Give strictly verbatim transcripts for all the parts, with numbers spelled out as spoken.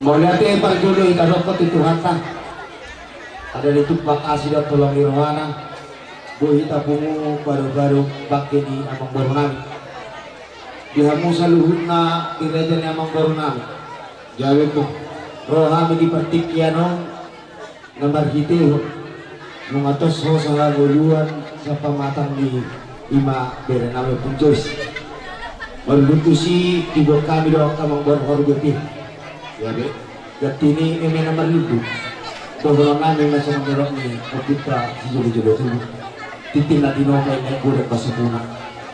Mauliate parjolo hita dokkon tu Tuhanta. Ala ni tumpak asi dohot holong ni rohana, boi hita pungu pado-pado bangke ni amangboru nami. Di hamu saluhutna di raja ni amangboru nami. Jadi tu ro hami di partingkian on na marhitehon nunga tos hosa hangoluan sapamatang ni i ma bere nami Ompung Joys. Marlundusi diboan hami dohot amangboru Harbepir. Jadi, ganti ni eme na marlundu. Dohonon nami ma songon nidok ni ompunta sijolo-jolo tubu. Tintin na tinopa i na godang pasupuna.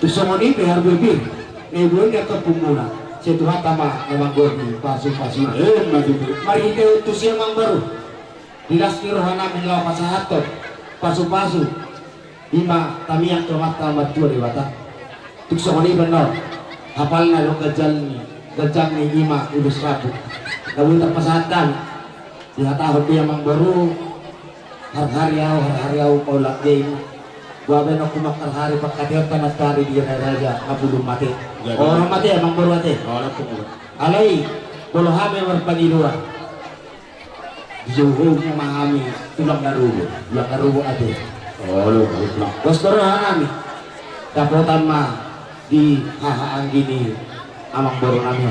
Tung songon i pe Harbepir, na iboan ni angka ompungmuna, sai Tuhanta ma na manggorhi pasu-pasuna. Emma tutu. Marhitehon tusi amangboru, di las ni roha nami laho pasahathon pasu-pasu i ma tamiang tu Amanta Martua Debata. Tung songon i pe annon, hapalna do ganjang ni, ganjang ni i ma ulos rambu na boi tarpasahat hami. Dihatahon be amangboru, harhari ahu, harhari ahu maulang be i. Boha be annon humanghari-hari pangkataion tanatari di raja-raja, nga bulung mate. Jadi. Orang mate amangboru ate. Orang pun. Alai, molo hami marpangidoan, dijou-jou ma hami tulang na rubo, tulang na rubo ate. Olo, baiklah. Pos do roha nami. Dapotan ma di haha anggi ni amangboru nami.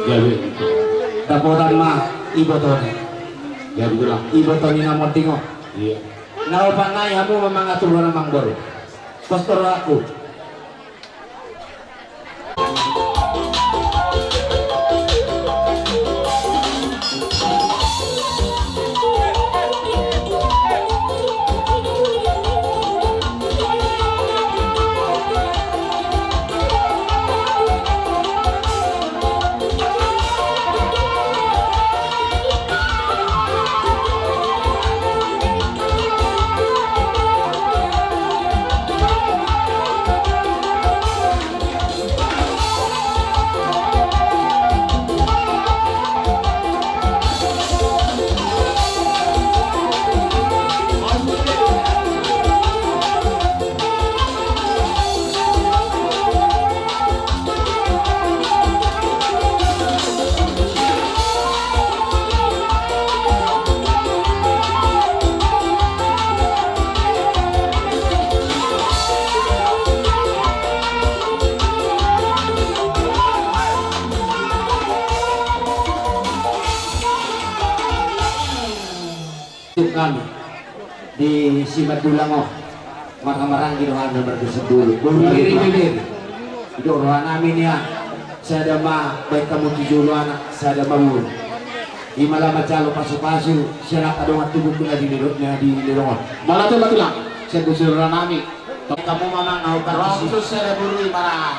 Jadi. Dapotan ma ibotona. Jadi, tulang. Iboto ni na monding on. Iya. Na opat nai hamu ma mangaturhon amangboru. Pos do rohangku. Nami di Simandulang on, marhamaranggi do hami marga Simbolon. Boru Riri Beber. Didok roha nami nian, sada ma baen hamu tu jolo anak, sada ma boru. I ma laho manjalo pasu-pasu sian angka dongan tubuku na di lelong, na di lelong on. Mauliate ma tulang, sian boru Riri nami. Hamu ma amang na hombar. Langsung sada boru i ma.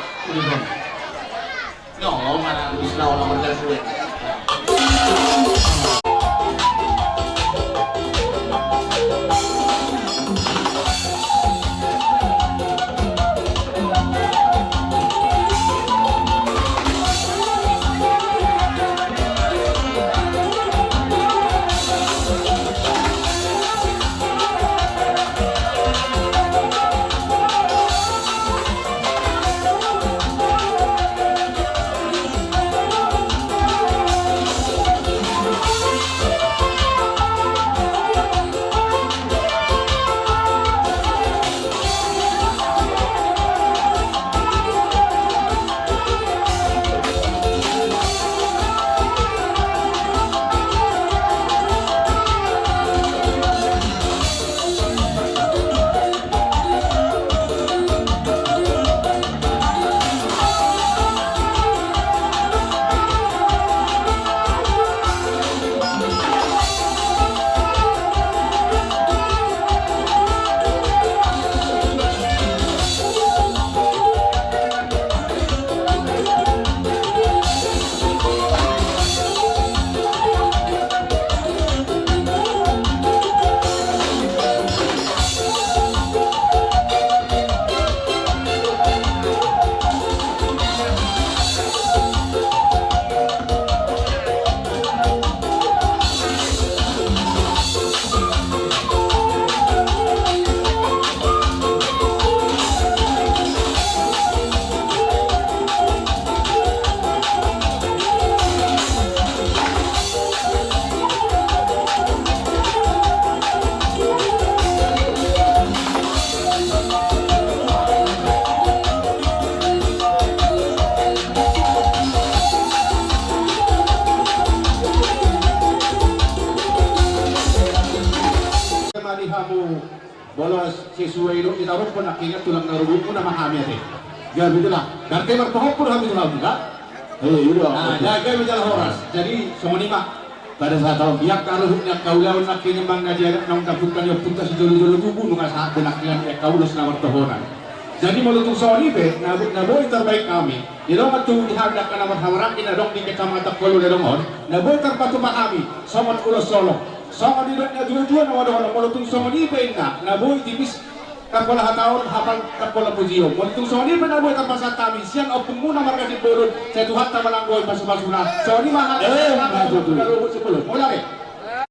Molo sesuai dok di tarumpun, akhirna tulang na rubuk pun nama hami ate. Gabe tulang. Berarti marpahompu hami tulang juga. Eh, iya. Nah, jaga be jala horas. Jadi songon i ma. Pada saat taon biak kalau hutnya kau lawan akhirnya mang na dia nong daputkan ya punta sejolo-jolo tubuh nunga saat benak dengan ya kau los na martohonan. Jadi molo tung songon i pe na, na boi terbaik kami. Di dongan tu di hami angka na marhahamaranggi na dong di kecamatan Kolu Lelong on, na boi tarpatupa hami songon ulos solo. Songon i dok na dua-dua na madohon molo tung songon i pe inna na boi tipis. Tampola hataon hapal tampola pujion. Molo tung songon i pe na boi tarpasahat hami sian ompungmuna marga Simbolon, sai Tuhanta ma nang boi pasu-pasuna. Songon i ma hami. Eh, na tutu. Molo are.